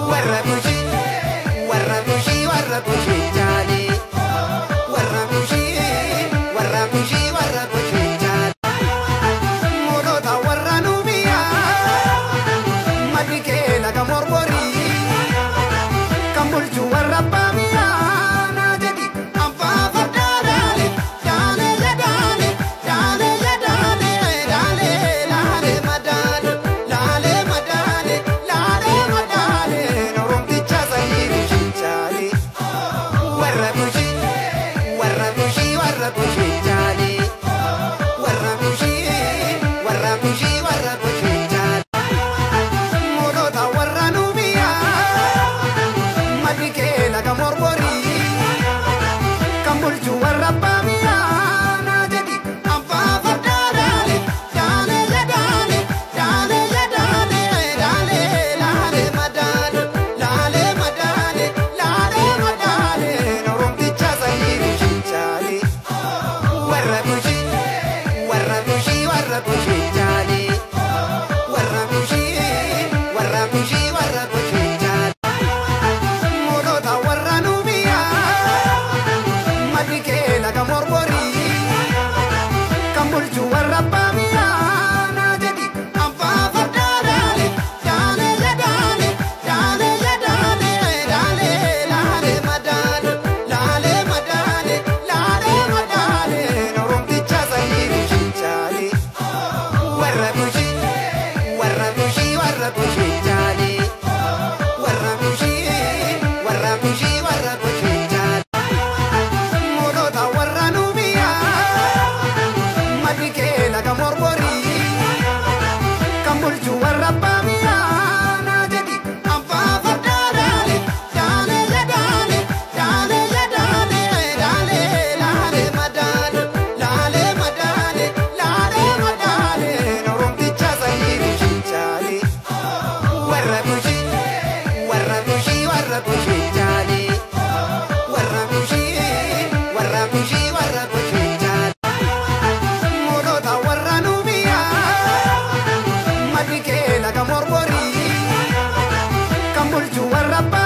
Warra Gujii, warra Gujii, warra Gujii jaalee. Warra Gujii, warra Gujii, warra Gujii jaalee. Moolota warra Nubiyaa, maddi kee laga mormorii. Kan bulchu warra abbaa biyyaa naa jedhi abbaa fardaa daalee daalee daalee daalee daalee daalee laalee madaale laalee madaale laalee madaale oromticha sanyii Gujii jaalee. Warra Gujii, warra Gujii, warra Gujii jaalee. Warra Gujii, warra Gujii, warra Gujii jaalee. Moolota warra Nubiyaa, maddi kee laga mormorii. Kan bulchu warra abbaa biyyaa naa jedhi abbaa fardaa daalee daalee daalee daalee daalee daalee laalee madaale laalee madaale laalee madaale oromticha sanyii Gujii jaalee. Warra Gujii, warra Gujii, warra Gujii jaalee. Warra Gujii, warra Gujii, warra Gujii jaalee. Moolota warra Nubiyaa, maddi kee laga mormorii. Kan bulchu warra abbaa biyyaa naa jedhi abbaa fardaa daalee daalee daalee daalee daalee daalee laalee madaale laalee madaale laalee madaale oromticha sanyii Gujii jaalee. Warra Gujii, warra Gujii, warra Gujii jaalee. Warra Gujii, warra Gujii, warra Gujii jaalee. Moolota warra Nubiyaa, maddi kee laga mormorii. Kan bulchu warra abbaa biyyaa naa jedhi abbaa fardaa daalee daalee daalee daalee daalee daalee laalee madaale laalee madaale laalee madaale oromticha sanyii Gujii jaalee. Warra Gujii, warra Gujii, warra Gujii jaalee. Warra Gujii, warra Gujii, warra Gujii jaalee. Moolota warra Nubiyaa, maddi kee laga mormorii. Kan bulchu warra abbaa